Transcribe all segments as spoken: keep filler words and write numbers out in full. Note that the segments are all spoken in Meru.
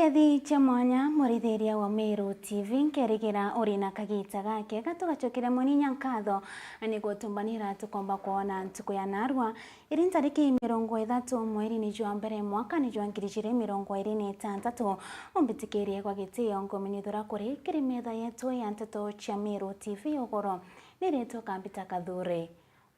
Kethi cia mwanya, murithiria wa Meru T V, nkerigira uri na kagita gakega, tugacokere Mwene Inya nkatho ni gutumbanira tukomba kwona ntuku ya narua, iri ntariki mirongo ithatu mwerini jwa mbere mwakani jwa ngiri ijiri mirongo iri na itantatu. Umbitikirie kwa gitio nkumenyithura kuri kiri metha yetu ya nteto cia Meru T V ugoro. Ni ritwa Kambita Kathure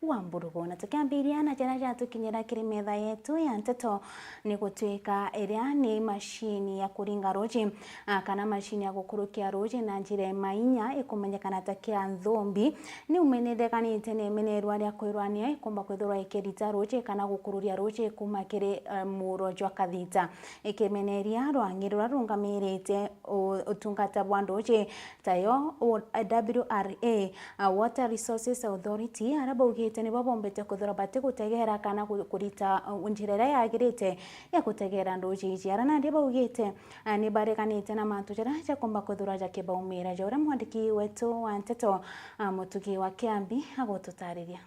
wa Mburugu. Na tukiambiria na jaria jatukinyira kiri metha yetu ya nteto, ni gutuika iria ni mashini ya kuringa ruji, a, kana mashini ya gukurukia ruji na njira ya mainya ikumenyekana ta kia nthumbi, ni umenerekanite na imenerua ria kwirwania ikumba kwithirwa ikirita ruji kana gukururia ruji kuma kiri, e, muro jwa Kathita. Ikimeneria rwangi ruria rungamirite u-, utungata bwa nduji tayo, u-, W R A, a, Water Resources Authority, aria baugite nibo bombete kwithirwa batigutegera kana ku-, kurita, u-, njira iria yagirite ya gutegera nduji iji. Aria nandi baugite, a, ni bareganite na mantu jaria jakomba kwithirwa jakibaumira, ja uria mwandiki wetu wa nteto, a, Mutugi wa Kiambi agututariria.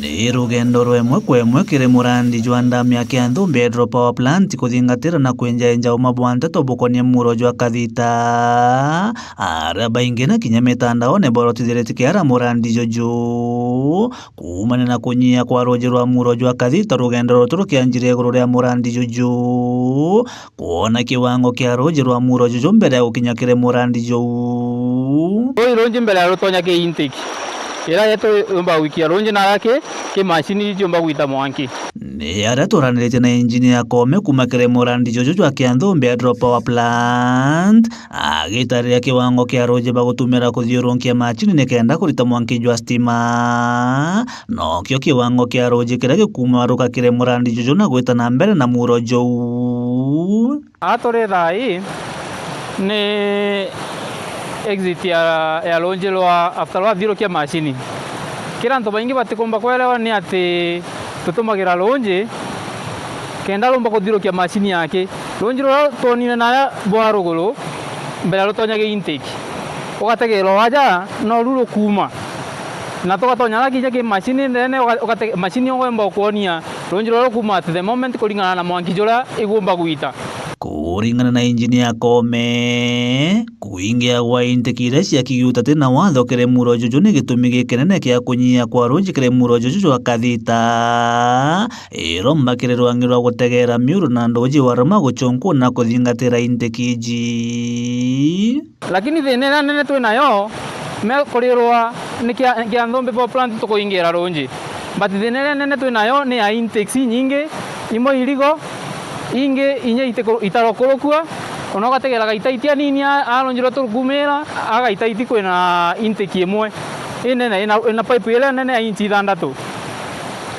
Ni rugendo rwemwe kwa imwe kiri murandi jwa ndamu ya Kianthumbi Hydro Power Plant kuthingatira na kwinjainja uma bwa nteto bukonie muro jwa Kathita, aria baingi na kinya mitandaone borotithiritie kiara murandi juju. Kuumania na kunyia kwa ruji rwa muro jwa Kathita, rugendo rwetu rukianjire iguru ria murandi juju, kwona kiwango kia ruji rwa muro juju mbere ya gukinya kiri murandi juu. Ruji rungi mbere ya rutonya ki intake, iria yetu yumba gwikia rungi na ki, ki macini iji ciumba gwita mwanki. Ni aria twaranitie na injinia Koome kuuma kiri murandi juju jwa Kianthumbi Hydro Power Plant, agitariria kiwango kia ruji bagutumira kuthiurunkia macini nikenda kurita mwanki jwa stima. Nokio kiwango kia ruji kiria gikumaruka kiri murandi juju na gwita na mbere na muro juu. Aa turi thaa ii ni exit ya, ya runji rwa, after rwathirukia macini. Kira antu baingi batikumba kwelewa ni ati tutumagira runji kenda rumba kuthirukia macini yaki. Runji ruria twonire naria bwa ruguru mbere ya rutonyagia intake, ugategeera o aja noru rukuuma. Na tugatonya aria kinya ki macini ndene, uga-, ugate-, macini ugomba ukwonia runji ruria rukuuma at the moment kuringana na mwanki juria igumba gwita. Kuringana na injinia Koome, kuingia gwa intake iria ciakigiu uta ti na watho kiri muro juju ni gitumi gikinene kia kunyia kwa ruji kiri muro juju jwa Kathita. Iromba kiri rwangi rwa gutegeera miuru na nduji waruma gucunku na kuthingatira intake iji. Lakini thina iria nene twi nayo, me kurirwa ni kia, kia nthumbi bo plant tukuingira runji. But thina iria nene twi nayo ni ya intakes inyingi, imwe irigo, ingi inya itiku-, itarokurukua, ona ugategera gaitaiti anini a, a runji rwa turukumira, a gaitaiti kwina intake imwe inene, ina, ina pipe iria nene ya inchi ithandatu.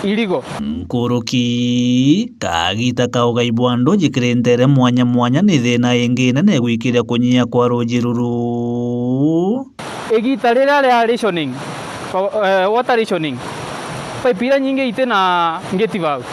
Irigo. Nkuruki, kagita ka ugai bwa nduji kiri ntere mwanya mwanya ni thina ingi inene igwikiria kunyia kwa ruji ruru. Igita riria ria rationing, pa-, eh, water rationing, pipe iria nyingi iti na gate valve.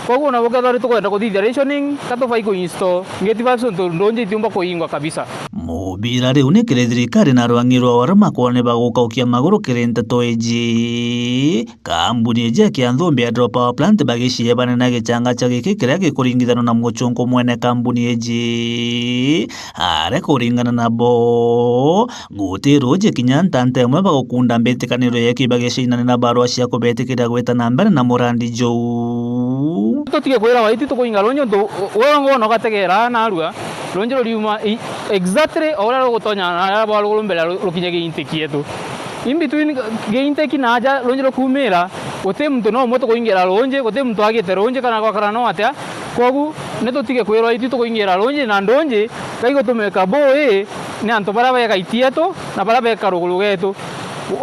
Koguo ona bukethirwa ni tukwenda kuthithia rationing, ka tubai ku install gate valve untu nduji itiumba kuingwa kabisa. Mubira riu ni kiri thirikari na rwangi rwa warima kwona ni bagukaukia maguru kiri nteto iji. Kambuni iji ya Kianthumbi Hydro Power Plant bagiciebane na gichangacha giki kiria gikuringithanwa na muchunku mwene kambuni iji. Aria kuringana nabo, guti ruji kinya ntanta imwe bagukunda mbitikaniro yeeki bagicinanira barua cia kubetikiria gwita na mbere na murandi juu. Tutige kwira waiti tukuinga runji untu wewe ngona ugategera narua. Runji ruriuma i-, exactly o uria rugutonya na aria bwa ruguru mbere ya ru-, rukinye giintiki yetu. In between giintiki na aja runji rukuumira, guti muntu no umwe tukuingira runji, guti muntu agite runji kana gwakara no atia. Kwogu ni tutige kwirwa itu tukuingira runji na ndunji, ka igutumika buu ii ni antu baria be gaiti yetu na baria be karuguru getu.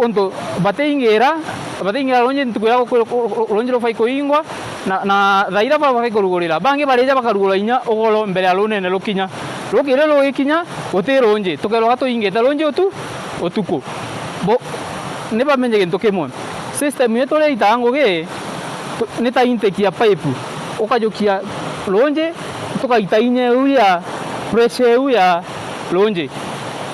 Untu batiingira, batiingira runji ntuku iria guku-, ru-, ru-, runji rubai kuingwa, na, na thaa iria babakai kurugurira, bangi barija bakarugura inya ugoro mbere ya runene rukinya. Rukiri rugikinya, guti runji, tukerwa tuingite runji utu-, utuku. Bo-, ni bamenye gintu kimwe, system yetu iria itaga ngugi, tu-, ni ta intake ya pipe, ukajukia runji, tugaita inya iu ya pressure iu ya runji.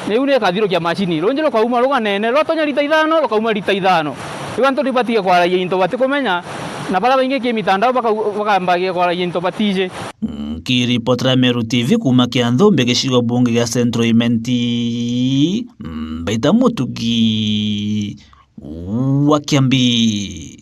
Na iu ni ikathirukia macini. Runji rukauma ruganene, rwatonya lita ithano, rukauma lita ithano. Riu antu ni batige kwaragia into batikumenya, Na baria baingi kimitandao bakau-, bakambagia kwaragia into batiji. Nkiripotera Meru T V kuuma Kianthumbi, gicigo bunge gia Central Imenti, mbaita Mutugi wa Kiambi.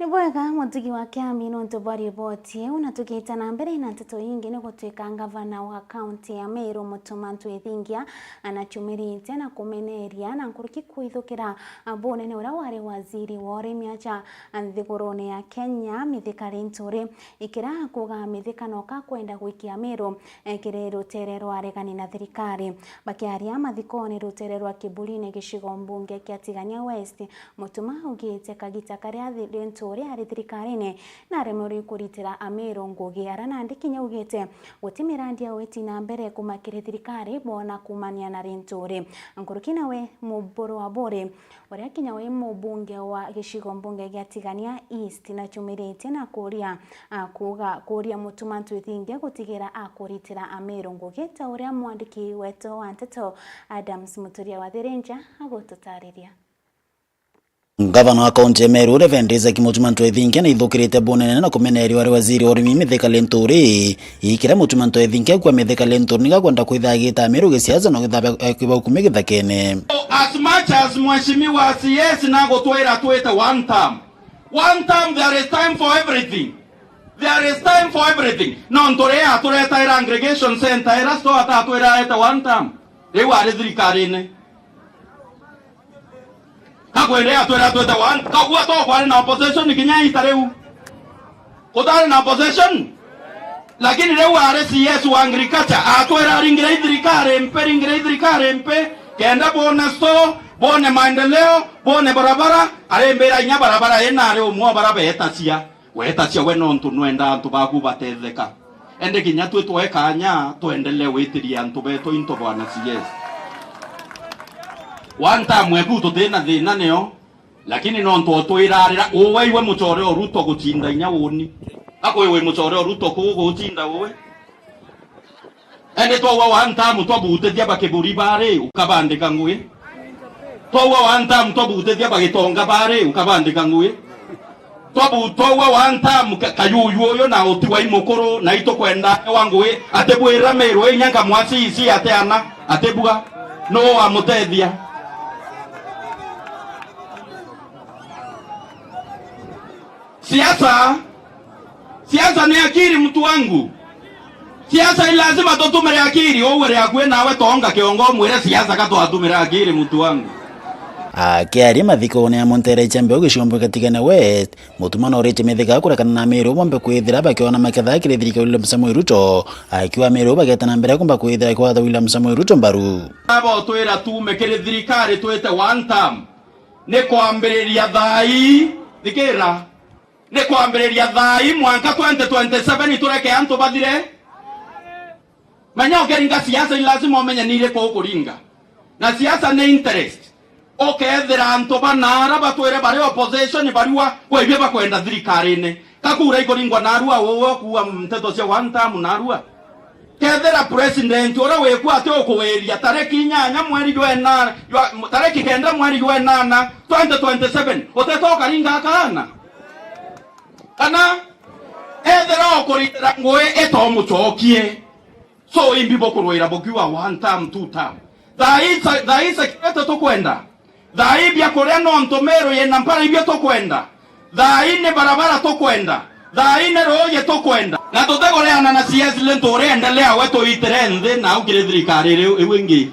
Ni bwega, Mutugi wa Kiambi, nontu bwa riboti iu, na tugiita na mbere na nteto ingi, ni gutwika ngavana wa kaunti ya Meru, Mutuma M'Ethingia, anachumiritie na kumeneria na nkuruki kwithukira bunene uria wari waziri wa urimi aja nthigurune ya Kenya, Mithika Linturi, ikira kuuga Mithika noka kwenda gwikia Meru, eh, kiri rutere rwa aregani na thirikari. Bakiaria mathikone rutere rwa Kiburine gicigo mbunge kia Tigania West, Mutuma augite kagita karia thi-, Linturi ari thirikarine, naremerwe kuritira Ameru ngugi, ara nandi kinya augite guti mirandi ya witi na mbere kuma kiri thirikari boona kuumania na Linturi. Nkuruki nawe Muburu wa Buri, uria kinya wi mubunge wa gicigo mbunge gia Tigania East, nachumiritie na kuuria, a, kuuga, kuuria Mutuma M'Ethingia gutigira akuritira Ameru ngugi, ta uria mwandiki wetu wa nteto Adams Muturia wa Thirinja agututariria. Ngavana wa kaunti ya Meru, Reverend Isaac Mutuma M'Ethingia, naithukirite bunene na kumeneria ari waziri wa urimi Mithika Linturi. Ikira Mutuma M'Ethingia kwa Mithika Linturi niga kwenda kwitha agita Ameru gisiasa na kwitha akiba ukumi githakene. As much as Mheshimiwa C S nagutwira twite one term. One term, there is time for everything. There is time for everything. Nontu riria aturetaira aggregation center ira, so atatwira arete one term. Riu ari thirikarine. Kakwende atwira twete one, kaguo to kwari na opposition kinya ita riu. Kutari na opposition. Lakini riu ari C S wa agriculture, atwira ringire ithirikari mpe, ringire ithirikari mpe, kenda bone store, bone maendeleo, bone barabara, arimbira inya barabara ina ari umwe wa bara betacia. Wetacia we nontu nwenda antu baku batetheka. Ende kinya twi twe kanya twendelee witiria antu betu into, bwana C S. One term eku tutina thina nio, lakini nontu otwirarira uwe iwe mucore o Ruto gucinda inya uni. Akwi wi mucore o Ruto ku gucinda uwe. Ende twaua one term twabutithia bakiburi bari, ukabandika ngui. Twaua one term twabutithia bagitonga bari, ukabandika ngui. Twabu-, twaua one term ka-, kayuyu uyu na uti wa imukuru, na itukwenda ewa ngui, ati bwira Meru inya nkamwa C C ati ana, ati bua. Nuu wamutethia? Siasa, siasa ni akili, mtu wangu. Siasa ni lazima tutumire akili. Uwe ri akui nawe tonga kiongo, mwire siasa ka twatumire akili, mtu wangu. Akiaria mathikone ya Muntere Chembe ugicombo Katigane West, Mutuma noritie Mithika kurekana na Ameru bombe kwithira bakiona maketha kiri thirikari William Samoei Ruto, akiuga Ameru bageta na mbere kumba kwithira kwatha William Samoei Ruto mbaru. Aba utwira tuume kiri thirikari twite one term. Ni kwambiriria thaa ii, thikira, ni kwambiriria thaa ii mwanka twenty twenty-seven tureke antu bathire? Menya ukiringa siasa, ni lazima umenye ni iriku ukuringa. Na siasa ni interest. Ukethira antu banaara batwire bari opposition barua, kwa ibio bakwenda thirikarine. Ka kura ikuringwa narua, uwe ukuua nteto cia one term narua? Kethira president uria wiku ati ukuwiria tariki inyanya mweri jwa ena-, jwa, tariki kenda mweri jwa enana, twenty twenty-seven, uteta ukaringa akaana? Kana ethira ukuritira ngui ita umucokie? So imbi bukurwira bukiuga one term, two term? Thaa ii sa-, thaa ii security tukwenda? Thaa ii biakuria nontu Meru yina mpara ibio tukwenda? Thaa ii ni barabara tukwenda? Thaa ii ni ruuji tukwenda? Na tutigureana na C S Linturi, endelea we tuitire nthi na au kiri thirikari iriu iu ingi.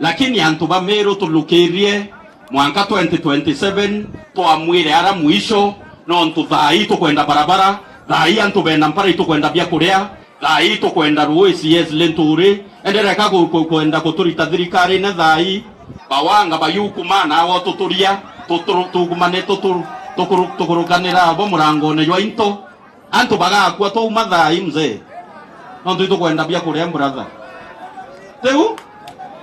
Lakini antu ba Meru tulukirie mwanka twenty twenty-seven, twamwire ara mwisho, nontu thaa ii tukwenda barabara, thaa ii antu bena mpara itukwenda biakuria, thaa ii tukwenda ruui C S Linturi, endereka ku-, ku-, kwenda kuturita thirikarine thaa ii. Bawanga bayukuma nawe ututuria, tuturu-, tukumane tuturu-, tukuru-, tukurukanira abo murangone jwa into. Antu bagakua twauma thaa ii mzee. Nontu itukwenda biakuria brother. Tiu?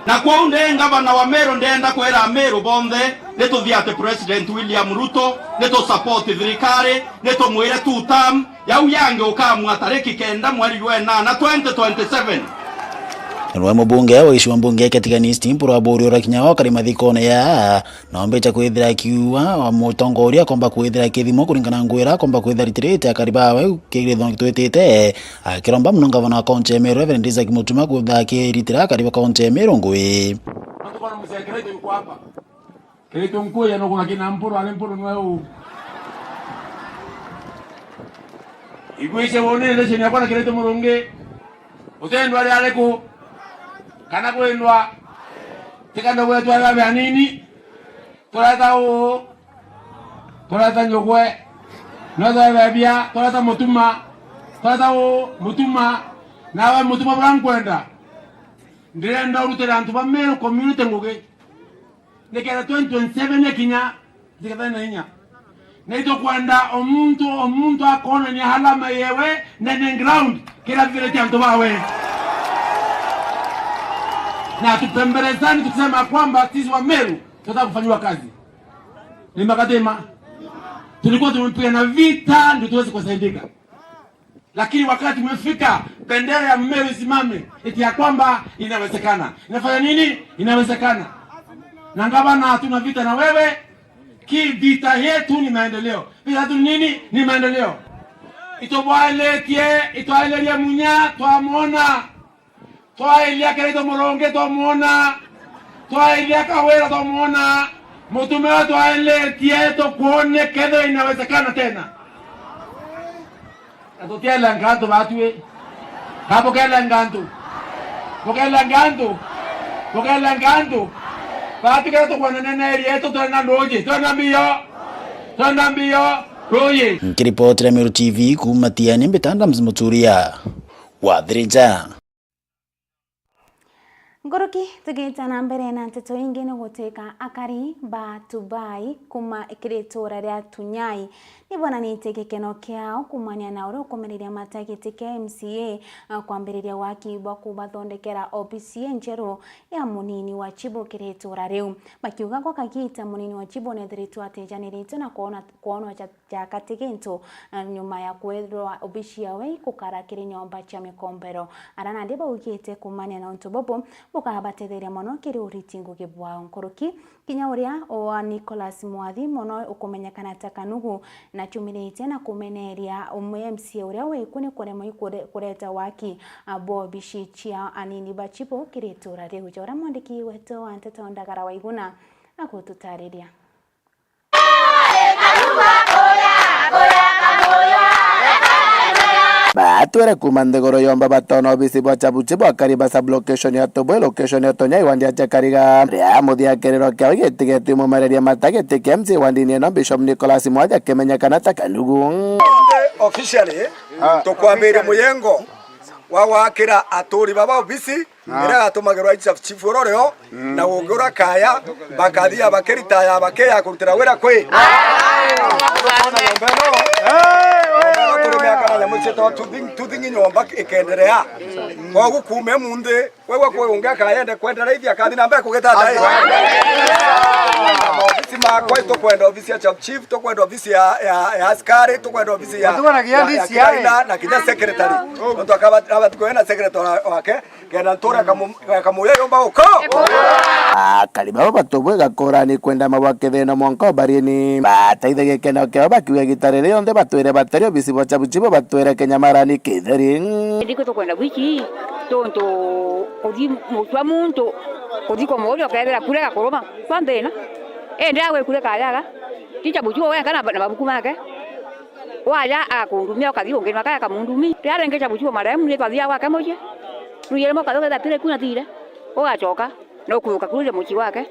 Na kwou ndi ngavana wa Meru, ndienda kwira Ameru bonthe, ni tuthiate President William Ruto, ni tu support thirikari, ni tumwire two term, yau yangi ukamua tariki kenda mweri jwa enana twenty twenty-seven. Nawe mubunge wa gicigo mbunge kia Tigania East, Mpuru Aburi, ura kinya o akari mathikone ya, na ombite kwithira akiuga wa mutongoria akomba kwithira kithimo kuringana na ngugi iria akomba kwithira aritirite akari bawe kiri githongi twitite, akiromba mono ngavana wa kaunti ya Meru, Reverend Isaac Mutuma, kwithira akiritira akari ba kaunti ya Meru ngugi. Tuko na mzee Kiraitu yuko hapa. Kiraitu nkuya no kuna kina Mpuru, ari Mpuru nwe u. Igwice wone relation yakwa na Kiraitu Murungi. Utendwa ari ariku? Kana kwendwa? Tika ndogo yetu ari babe anini. Tureta u. Tureta nyugwe. No twebebia, tureta Mutuma. Tureta u, Mutuma. Nawe Mutuma bura nkwenda. Ndirenda urutire antu ba Meru community ngugi. Nikenda twenty twenty-seven yakinya, ntikethane na inya. Na itukwenda o muntu, o muntu akonania alama yewe ndani ya ground, kira thithirite antu bawe. Na tupembelezani tukisema kwamba sisi wa Meru tunataka kufanyiwa kazi. Ni makatema. Tulikuwa tumepigana vita ndio tuweze kusaidika. Lakini wakati umefika, bendera ya Meru isimame, eti ya kwamba inawezekana. Inafanya nini? Inawezekana. Na ngavana, hatuna vita na wewe, ki vita yetu ni maendeleo. Vita yetu ni nini? Ni maendeleo. Itobwaeletie, itwaelerie Munya, twamwona. Twaelia Kiraitu Murungi, twamwona. Twaelia Kawira, twamwona. Mutuma uyu twaeletie, tukwone kethira inawezekana tena. Na tutielenga antu batwi. Ka bukelenga antu? Bukelenga antu? Bukelenga antu? Batwi kethira tukwona nene area yetu, twenda ruuji, twenda mbio. Twenda mbio, ruuji. Nkiripotera Meru T V kuuma Tiani, mbita Adams Muturia wa Thirija. Nkuruki tugita na mbere na nteto ingi, ni gutwika akari ba Tubai kuma kiri itura ria Tunyai ni bonanitie gikeno kiao kumania na uria ukumereria mata giti kia M C A, a, kwambiriria waki bwa kubathondekera obisi injeru ya munini wa chibu kiri itura riu. Bakiuga gwa kagita munini wa chibu nethiritwe atijaniritwe na kwona, kwonwa ja ja gati gintu, na nyuma ya kwirwa obici yawe ikukara kiri nyomba cia mikombero. Ara nandi baugite kumania na untu bubu bukabatetheria mono kiri uriti ngugi bwao. Nkuruki kinya uria wa Nicholas Mwathi mono ukumenyekana ta Kanugu, na ciumiritie na kumeneria umwe M C A uria wiku ni kuremwa ikure-, kureta waki, a, bwa obici cia anini ba chibu kiri itura riu. Jora mwandiki wetu wa nteto Ndagara Waiguna agututariria. Batwire kuma nthiguru yomba batona obisi bwa Chabuchi bwa Kariba sub location ya Tubwe, location ya Tunyai wandi ya Chakariga. Ria muthia kiriro kiao gitigetwe mumereria mata giti kia M C A wa ndini ino Bishop Nicholas Mwathi akimenyekana ta Kanugu. Officially, tukwambiria muyengo wa gwakira aturi baba obisi iria yatumagirwa i chief, chief urorio, na ungi uria kaya, bakathia bakiritaya, bakeya kurutira wira kwi. Nyomba ino, nyomba ino turi miaka na nyamu cietu, tuthing-, tuthingi nyomba ikenderea. Kogu kuuma munthi, kwegua kwi ungi akayende kwendereithia, akathi na mbere kugita ndai. Maofisi makwa, tukwenda ofisi ya chief, tukwenda ofisi ya, ya, ya askari, tukwenda ofisi ya, ya, ya kiraina, na kinya secretary. Nontu akaba, akaba tukwenda secretary wake. Kenda ntura kamu-, kamuya yomba uko. Akari baba batubwe gakorani kwenda mabwa kithina mwanka o barieni. Bataithagia kenda kiao bakiuga gita riri yonthe batwire batari obisi bwa Chabuchibo batwire kenyamarani kitheri. Ndiko tukwenda wiki tontu kuthi mutua muntu kuthi kwa mori okethira kure gakuruma kwa nthina. Ende agwe kure kayaga. Ti Chabuchibo wenka na, na mabuku make. Waja agakundumia, ukathi ungi, na kaya kamundumi. Ria ringi Chabuchibo maremu, ni twathia gwake mucii. Ruye rimwe ukathi ukethira tire ku na thire. Ugacoka, na ukuruka kururia mucii gwake.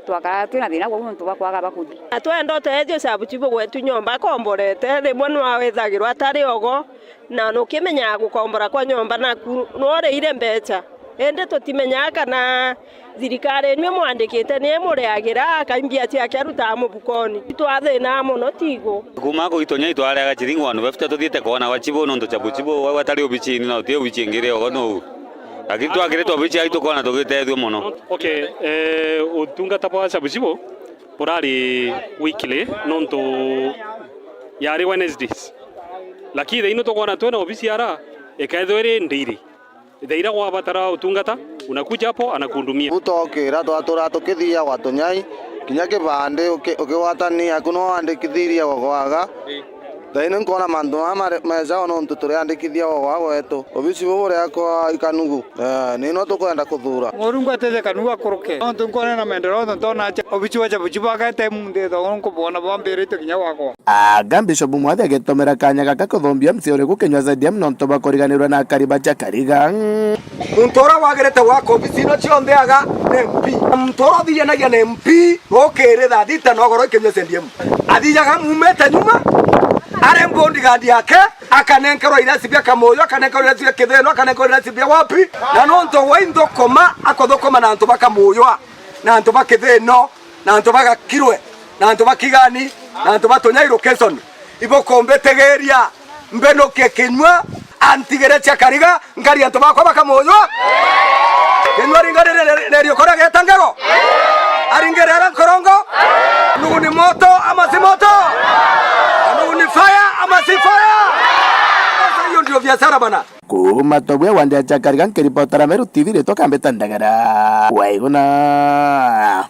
Twakara twina thina kwou nontu bwa kwaga ba kuthi. Na twenda uteethio Chabuchibo gwetu nyomba akomborete, rimwe nwawithagirwa atari ogo, na nukimenyaga gukombora kwa nyomba naku nworiire mbecha. Indi tutimenyaga kana thirikari ino imwandikite ni imuriagira, akaimbia ciake arutaga mubukoni. Itwathinaa mono tigo. Kuuma kuu Tunyai twareaga chiringi one fifty, tuthiite kwona gwa chibu nontu Chabuchibo wau atari obichini na uti obichi ingi iri ogo nou. Lakini twakiritwe obichi ai tukona tugitethua mono. Okay, eh, utungata bwa Chabuchibo burari weekly nontu yari Wednesdays. Lakini thaino tukwona twina obichi ara ikethwa iri daily. Thaira gwabatara utungata, unakuja hapo, anakuhudumia. Ruto okira, twatura tukithiagwa tunyai, kinya kibandi uki-, ukigwatania, aku no wandikithirie gwakwaga. Thaini nkona mantu maya mari meja o nontu turiandikithia o gwa gwetu. Obisi bu buria kwa Ikanugu, eh, nino tukwenda kuthura. Murungu ateithie Kanugu akuruke. Nontu nkwona na maendeleo, nontu ntona atia obisi bwa Chabuchi bagete munthi, thogo nkubona bwambirite kinya gwakwa. Anga Bishop Mwathi agitomera kanya gaka kuthombia msee uriku kinyua stadium nontu bwa kuriganirwa na akari ba Chakariga? Muntu uria wagirite gwaka obisi ino cionthe aga ni M P. Muntu uria uthijanagia ni M P, rukiri thaa thita nogoro ikinyua stadium. Athijaga mumite nyuma, ari bodyguard yake, akanenkerwa irasi bia Kamuyu, akanenkerwa irasi bia Kithino, akanenkerwa irasi bia wapi? Na nontu wa inthukuma, akuthukuma na antu ba Kamuyu, na antu ba Kithino, na antu ba Gakirwe, na antu ba Kigani, na antu ba Tunyai location. Ibukumbitigiria mbinukie kinyua, antigire Chakariga, nkari antu bakwa ba Kamuyu. Kinyua ringa riri, riri, riri ukora geta ngego. Aringire ara nkorongo. Nugu ni moto ama si moto? Nugu ni fire ama si fire? Sasa hiyo ndio biashara bana. Kuuma Tobwe wandi ya Chakariga nkiripotera Meru T V ritwa Kambita Ndagara. Waiguna.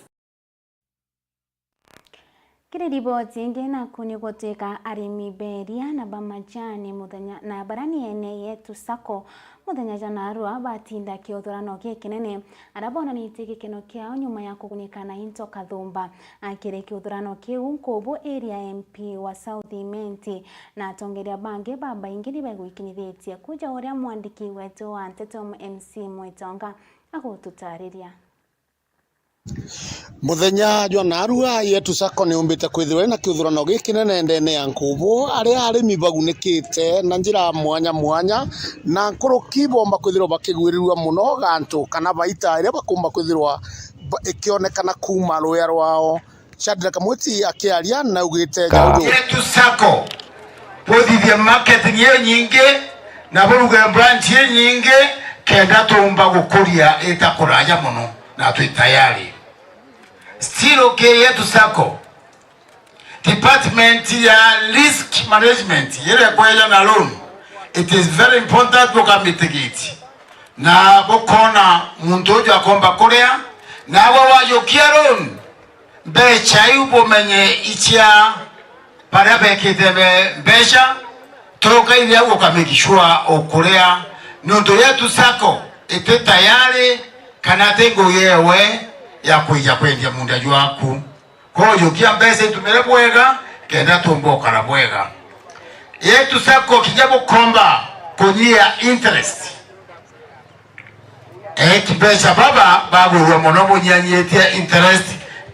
Kiri riboti ingi, naku ni gutwika arimi beria na ba majani muthenya, na baria ni ene Yetu Sacco muthenya jwa narua batinda kiuthurano gikinene, aria bonanitie gikeno kiao nyuma ya kugunika na into kathumba. Akiri kiuthurano kiu, Nkubu area M P wa South Imenti na atongeria bangi babaingi ni begwikinyithitie kuja uria mwandiki wetu wa nteto M C Mwitonga agututariria. Muthenya jwa narua, Yetu Sacco ni yumbite kwithirwa ina kiuthurano gikinene ndene ya Nkubu, aria arimi bagunikite na njira mwanya mwanya, na nkuruki bomba kwithirwa bakigwirirua muno gantu kana baita iria bakumba kwithirwa ba-, ikionekana kuuma ruya rwao. Shadrack Mwiti akiaria naugite Ka- jauju. Yetu Sacco, buthithie marketing inyingi, na buruge branch inyingi, kenda tuumba gukuria ita kuraja muno, na twi tayari. Still, okay, Yetu Sacco, department ya risk management, iria kweja na loan, it is very important tukamitigate. Na bukona muntu uju akomba kuria, nawe wajukia loan, mbeca iu bumenye icia baria bekite be-, mbeca, tukaithia au ukamake sure ukuria, niuntu Yetu Sacco iti tayari kana ti ngugi yewe ya kwija kwendia munda jwaku. Koguo jukia mbeca itumire bwega, kenda tumba ukara bwega. Yetu Sacco kinya bukomba kunyia interest. Eki mbeca baba bagwirua muno bunyanyitie interest,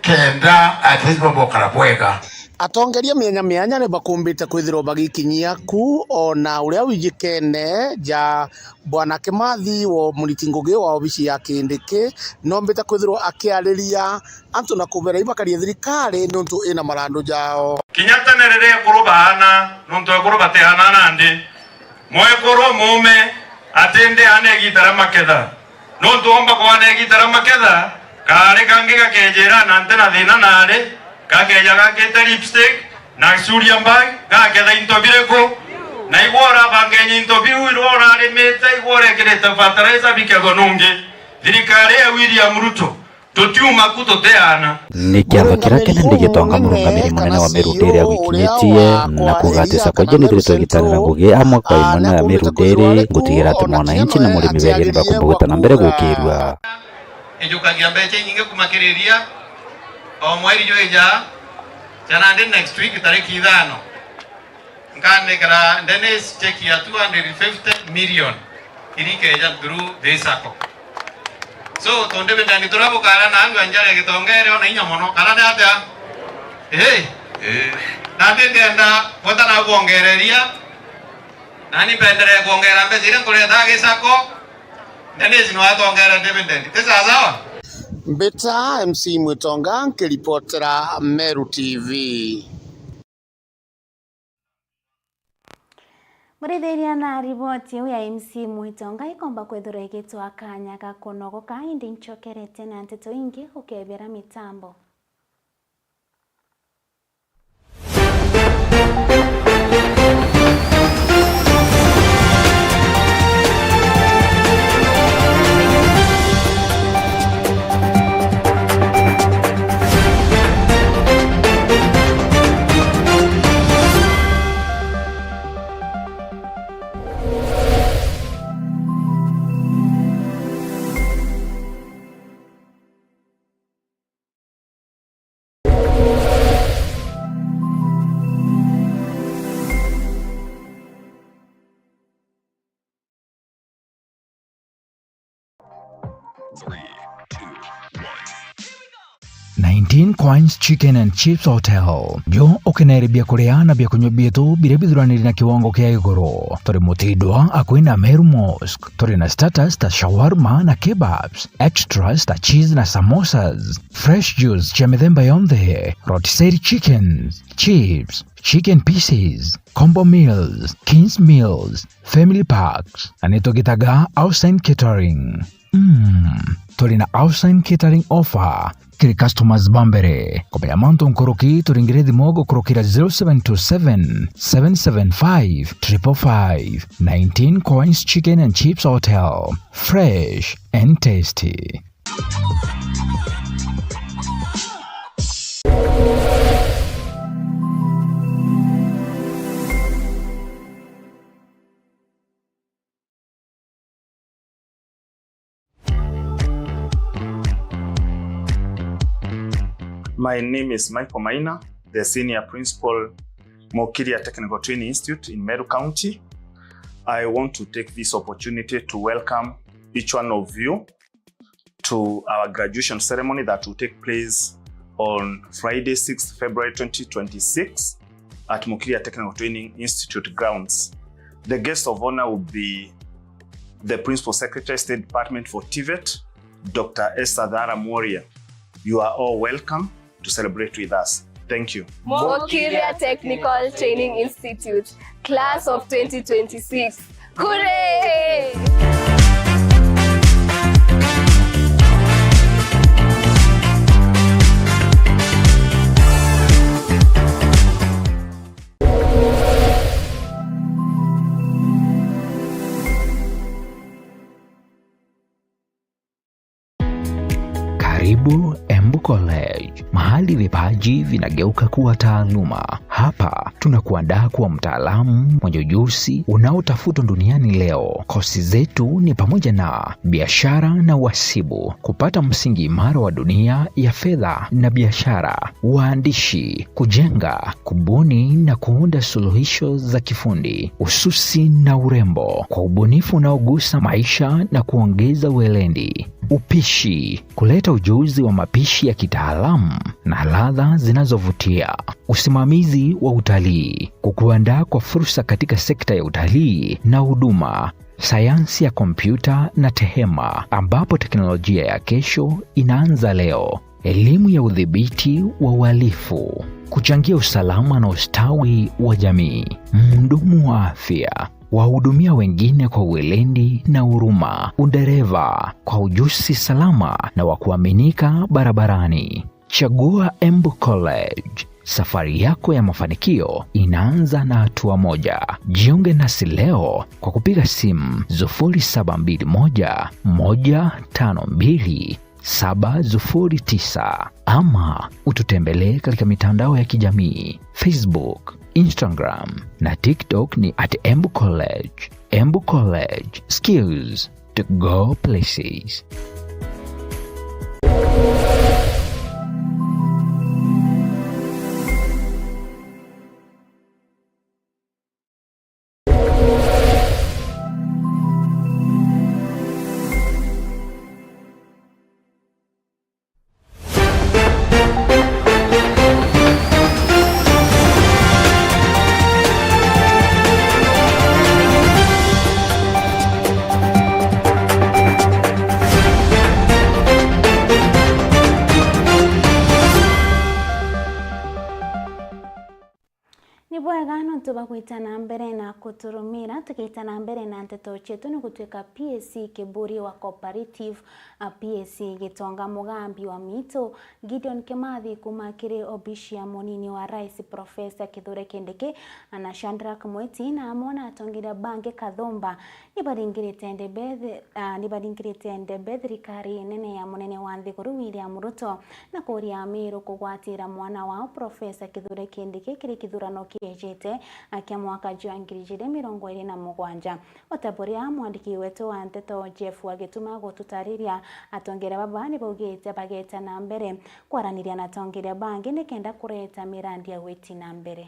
kenda at least bomba ukara bwega. Atongeria mianya mianya ni bakumbite kwithirwa bagikinyia ku, ona uria wijikene ja Bwana Kimathi wa muriti ngugi wa obici ya Kindiki, nombite kwithirwa akiariria antu na kubera ibakarie thirikari niuntu ina marandu jao. Kinya tene riria ekuru baana, niuntu ekuru batiaana nandi, mwekuru muume ati ndi aana igiita ria maketha. Niuntu omba kwaana igiita ria maketha, kaari kangi gakejira na nti na thiina naari, gakeja gakite lipstick na curia mbag, gaketha into biriku? Na igwe urabangenya into biu, irwe urarimite, igwe urekirite fertilizer bikethwa nungi. Thirikari ya William Ruto, tutiuma ku tutiaana. Ni kiatho kiria kinene gitonga murungamiri munene wa Meru Dairy agwikinyitie na kuuga ati sacco iji nithiritwe igitanira ngugi amwe kwa imwe na Meru Dairy gutigira ati mwananchi na murimi beria nibakumba gwita na mbere gukirua. Ijukagia mbeca inyingi kuuma kiri iria o mweri jwija, ja nandi next week tariki ithano. Nkandikira Dennis cheki ya two hundred fifty million iria ikeja through this sacco. So, tu dividend turia bukara na antu a njara ya Gitongere ona inya mono, kana ni atia? Ii? Ii. Nandi ndienda bweta na kwongereria, nani mpenderee kwongera mbeca iria nkureta gi sacco, Dennis no atwongere dividend. Ti sawa sawa? Mbita M C Mwitonga nkiripotera Meru T V. Murithiria na riboti iu ya M C Mwitonga ikomba kwithirwa igitwa kanya ga kunogoka, indi ncokerete na nteto ingi ukebera mitambo. Nineteen Coins Chicken and Chips Hotel. Jo ukenere bia kuria na bia kunywa bietu biria bithuraniri na kiwango kia iguru. Turi Mutindwa, akui na Meru Mosque. Turi na starters ta shawarma na kebabs, extras ta cheese na samosas, fresh juice cia mithemba yonthe, rotisserie chickens, chips, chicken pieces, combo meals, kings meals, family packs, na nitugitaga Outside Catering. Mm, turi na Outside Catering offer kiri customers ba mbere. Kumenya mantu nkuruki, turingire thimu gukurukira zero seven two seven, seven seven five, triple five. Nineteen Coins Chicken and Chips Hotel. Fresh and tasty. My name is Michael Maina, the Senior Principal, Mokiria Technical Training Institute in Meru County. I want to take this opportunity to welcome each one of you to our graduation ceremony that will take place on Friday, sixth February twenty twenty-six at Mokiria Technical Training Institute grounds. The guest of honor will be the Principal Secretary, State Department for TVET, Doctor Esther Thara Mworia. You are all welcome to celebrate with us. Thank you. Mokiria Technical Training Institute, class of twenty twenty-six. Hooray! Karibu Embu College, mahali vipaji vinageuka kuwa taaluma. Hapa tunakuandaa kuwa mtaalamu mwenye ujuzi unaotafutwa duniani leo. Kosi zetu ni pamoja na biashara na uhasibu, kupata msingi imara wa dunia ya fedha na biashara, uandishi, kujenga, kubuni na kuunda suluhisho za kifundi, ususi na urembo, kwa ubunifu unaogusa maisha na kuongeza weledi. Upishi, kuleta ujuzi wa mapishi ya kitaalamu na ladha zinazovutia. Usimamizi wa utalii, kukuandaa kwa fursa katika sekta ya utalii na huduma. Sayansi ya kompyuta na tehema, ambapo teknolojia ya kesho inaanza leo. Elimu ya udhibiti wa uhalifu, kuchangia usalama na ustawi wa jamii. Mhudumu wa afya, wahudumia wengine kwa weledi na huruma. Udereva, kwa ujuzi salama na wa kuaminika barabarani. Chagua Embu College. Safari yako ya mafanikio inaanza na hatua moja. Jiunge nasi leo kwa kupiga simu sufuri saba mbili moja, moja tano mbili, saba sufuri tisa, ama ututembelee katika mitandao ya kijamii, Facebook, Instagram na TikTok ni at Embu College. Embu College, skills to go places. Ni bwega nontu bwa gwita na mbere na kuturumira. Tugiita na mbere na nteto cietu, ni gutwika P A C Kiburi wa Cooperative, a P A C Gitonga Mugambi wa Miitu, Gideon Kimathi kuuma kiri obici ya munini wa rais Professor Kithure Kindiki, na Shadrack Mwiti na amwe na atongeria bangi kathumba. Nibaringirite ndebe, ah, nibaringirite ndebe thirikari nene ya munene wa nthiguru William Ruto na kuuria Amiru kugwatira mwana wao Professor Kithure Kindiki kiri kithurano kiejite, ah, kia mwaka jwa ngiri ijiri mirongo iri na mugwanja. O ta buria mwandiki wetu wa nteto Jeff Wagituma gututariria, atongeria baba nibaugite bageta na mbere kwaraniria na atongeria bangi nikenda kureta mirandi ya gwiti na mbere.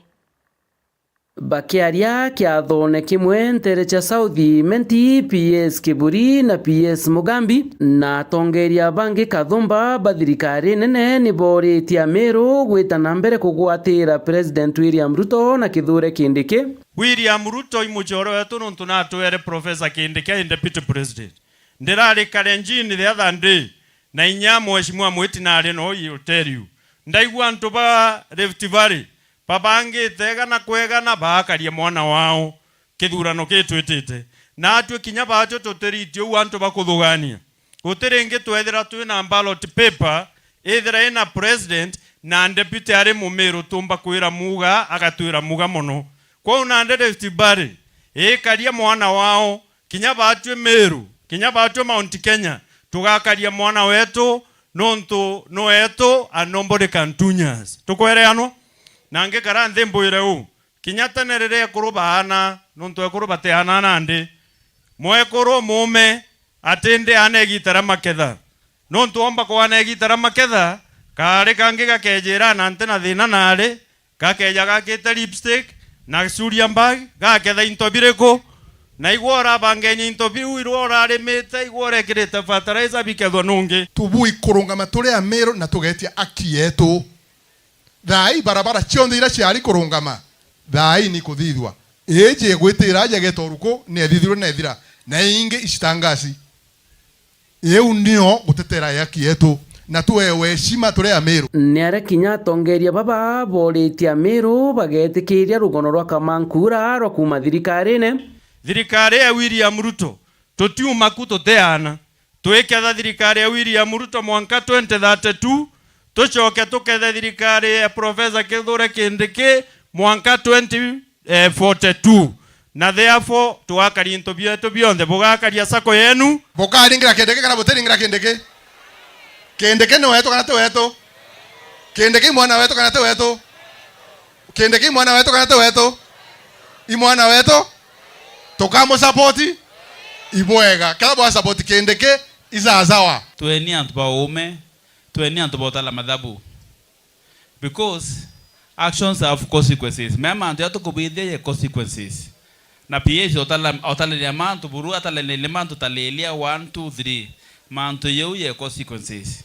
Bakiaria kiathone kimwe ntere cia South Imenti, P S Kiburi na P S Mugambi na atongeria bangi kathumba ba thirikari nene ni booritie Amiru gwita na mbere kugwatira President William Ruto na Kithure Kindiki. William Ruto i mucore wetu nontu natwere Professor Kindiki ai Deputy President. Ndirari Kalenjin the other day, na inya Mheshimiwa Mwiti nari no, I will tell you. Ndaigua antu ba Rift Valley babangite egana kwa egana baakaria mwana wao kithurano gitwitite. Natwi kinya baatwi tutiritie uu antu bakuthugania. Guti ringi twethira twina ballot paper ithira ina president na deputy ari Mumiru, tumba kwira muga agatwira muga mono. Kwou nandi Rift Valley ikaria mwana wao, kinya baatwi Meru, kinya baatwi Mount Kenya, tugakaria mwana wetu nontu no wetu and nobody can touch us. Tukwereanwa? Na ngikara nthi mbwire uu, kinya tene riria ekuru baana, nontu ekuru batiaana nandi, mwekuru muume atindi aana igiita ria maketha. Nontu omba kwana igiita ria maketha, kaari kangi gakejira na nti na thina naari, gakeja gakite lipstick na suria bag, gaketha into biriku? Na igwe urabangenya into biu, irwe urarimite, igwe urekirite fertilizer, bikethwa nungi. Tubui kurungama turi Amiru na tugetia aki yetu. Thaai barabara cionthe iria ciari kurungama, thaai ni kuthithua. Iji igwitira aja igeta uruku, ni ethithirwe na ethira, na ingi icitangasi. Iu nio gutetera haki yetu, na tuewe heshima turi Amiru. Ni aria kinya atongeria baba booritie Amiru bagetikiria rugono rwa Kamankura rwa kuuma thirikarine. Thirikari ya William Ruto, tutiuma ku tutiaana. Twiketha thirikari ya William Ruto mwanka twenty thirty-two, tucoke tukethe thirikari ya Professor Kithure Kindiki mwanka twenty forty-two. Na therefore, tugakaria into bietu bionthe, bugakaria sacco yenu. Bukaringira Kindiki kana butiringira Kindiki? Kindiki ni wetu kana ti wetu? Kindiki i mwana wetu kana ti wetu? Kindiki i mwana wetu kana ti wetu? I mwana wetu. Tukamusapoti ibwega. Kethira bwasapoti Kindiki, isasawa. Tweni antu ba uume, tweni antu ba utala mathabu. Because actions have consequences. Mea mantu ya tukubithia ye consequences. Na P S otala-, otaleria mantu buru, ataleria mantu taleria one, two, three. Mantu yeu ye consequences.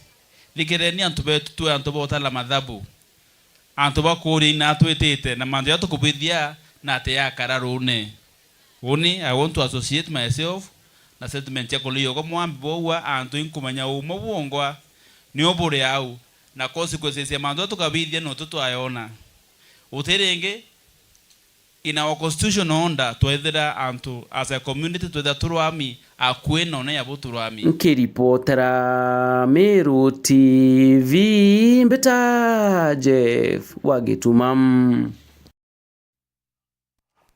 Thikireni antu betu, twe antu ba utala mathabu. Antu bakuuria ina twitite, na mantu ya tukubithia na ati yakara ruune. Uni, I want to associate myself na statement cia kuliyo kwa mwambi bwaua antu inkumenya uuma bwongwa nio buri au, na consequences ya mantu tukabithia no tu twayona. Uti ringi, in our constitutional order, twethira antu as a community twethira turwami akui none ya buturwami. Nkiripotera Meru T V, mbita Jeff wa Gituma.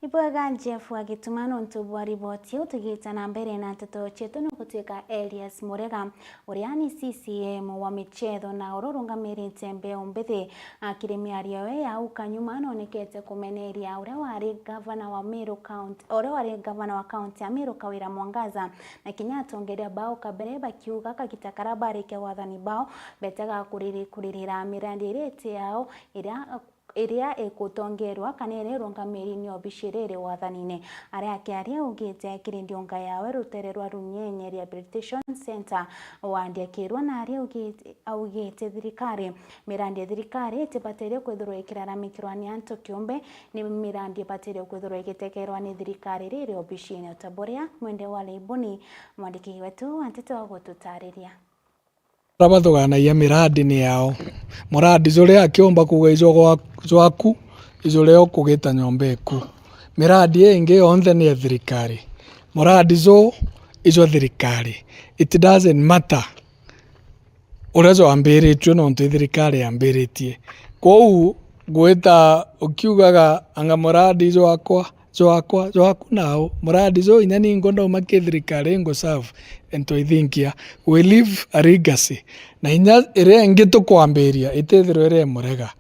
Ibwega Jeff wa Gituma nontu bwa riboti iu. Tugiita na mbere na nteto cietu, ni gutwika Elias Murega, uria ni C C M wa michetho na uria urungamirite mbeu mbithi, akiri miario ye ya au kanyuma, nonekete kumeneria uria wari gavana wa Meru County, uria wari gavana wa kaunti ya Meru Kawira Mwangaza, na kinya atongeria bao kabere, bakiuga kagita karia barikia wathani bao, betega kuriri-, kuririra mirandi iria iti yao, iria iria ikutongerwa kana iria irungamiri ni obici iria iri wathanine. Aria akiaria augite akiri ndiunga yawe rutere rwa Runyenye Rehabilitation Centre, wandi akirwa na aria augite, augite thirikari, mirandi ya thirikari itibatirie kwithirwa ikiraramikirwa ni antu kiumbe, ni mirandi ibatirie kwithirwa igitekerwa ni thirikari iria iri obicine. O ta buria Mwende wa Leibuni, mwandiki wetu wa nteto, agututariria. Baria bathuganagia miradi ni yao. Muradi juria akiumba kuuga ijwa gwa-, jwaku, ijuria ukugita nyomba eku. Miradi ingi yonthe ni ya thirikari. Muradi ju ijwa thirikari. It doesn't matter uria jwambiritue, nontu i thirikari yambiritie. Kwou gwita ukiugaga anga muradi jwakwa, jwakwa, jwaku nau. Muradi jo inya ningwa ndauma ki thirikari ingu serve into ithinkia. We leave a legacy. Na inya iria ingi tukwambiria itithirwe iri murega.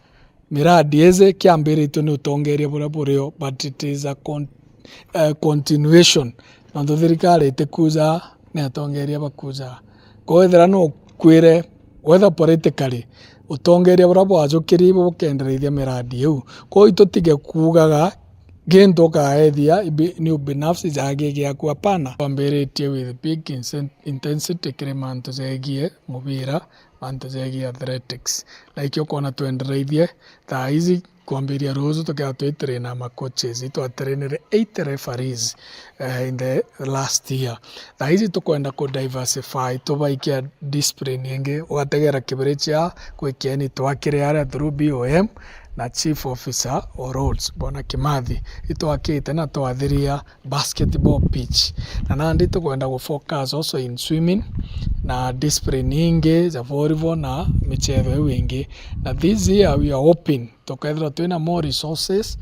Miradi iji kiambiritwe ni utongeria buria burio, but it is a con-, eh, continuation. Nontu thirikari itikuja, ni atongeria bakuja. Kwou ethira no kwire, whether politically, utongeria buria bwajukiri ibu bukendereithia miradi iu. Kwou itutige kuugaga Gintu ukaethia ibi-, ni ubinafsi jagi giaku, hapana. Twambiritie with big insen-, intensity kiri mantu jegie mubira, mantu jegie athletics. Na ikio ukoona twendereithie thaa ici, kwambiria ruju tukea twitraina ma coaches, itwatrainire eight referees, eh, in the last year. Thaa ici tukwenda ku diversify, tubaikia discipline ingi, ugategera kibiri cia kwikieni twakire aria through B O M na Chief Officer o Roads, Bwana Kimathi, itwakite na twathiria basketball pitch. Na nandi tukwenda gu focus also in swimming na discipline ingi ja volleyball na michetho iu ingi. Na this year we are hoping tukethirwa twina more resources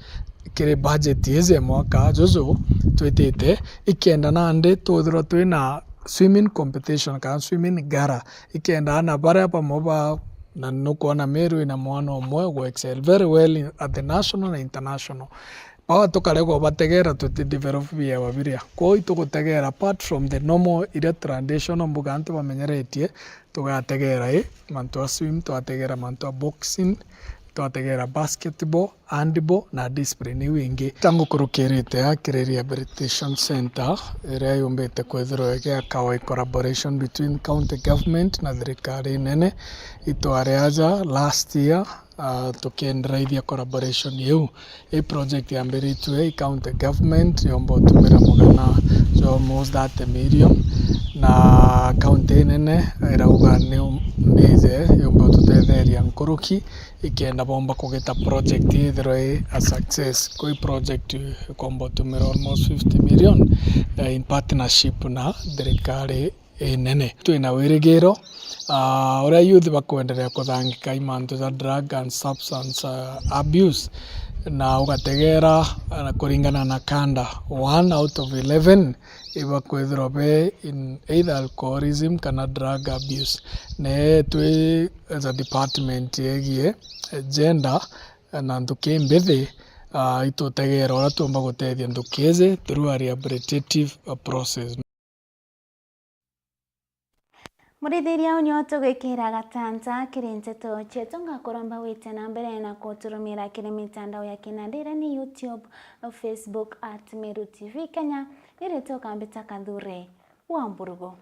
kiri budget iji ya mwaka juju twitite, ikenda nandi twithirwa twina swimming competition kana swimming gala, ikenda ana baria bamwe ba, na nukwona Meru ina mwana umwe ugwe excel very well in, at the national na international. Baba tukaregwa bategera tuti develop biewa biria. Kwou itugutegera apart from the normal iria traditional mbuga antu bamenyeretie, tugategera i mantu a swim, twategera mantu a boxing, twategera basketball, handball na discipline iu ingi. Tangu kurukirite a kiri rehabilitation center iria yumbite kwithirwa igiakawa in collaboration between county government na thirikari nene. Itwari aja last year, ah, tukiendereithia collaboration iu. I project yambiritue i county government yomba utumira mugana jwa almost thirty million, na county inene irauga ni, niije yomba ututetheria nkuruki ikenda bomba kugita project ithirwe i a success. Kwi project ikomba utumira almost fifty million, eh, in partnership na thirikari inene. Twina wirigiro, ah, uria youth bakwenderea kuthangika i mantu ja drug and substance, ah, abuse, na ugategera, ah, kuringana na kanda, one out of eleven ibakwithirwa be in either alcoholism kana drug abuse. Ne twi as a department yegie, eh, gender, eh, na nthuki mbithi, ah, itutegera uria tuumba gutethia nthuki iji through a rehabilitative, ah, process. Murithiria, uu nio tugwikira gatanta kiri nteto cietu. Ngakuromba wite na mbere na kuturumira kiri mitandao ya kinandi, iria ni YouTube, Facebook at Meru T V Kenya, ni ritwa ukambita Kathure wa Mburugu.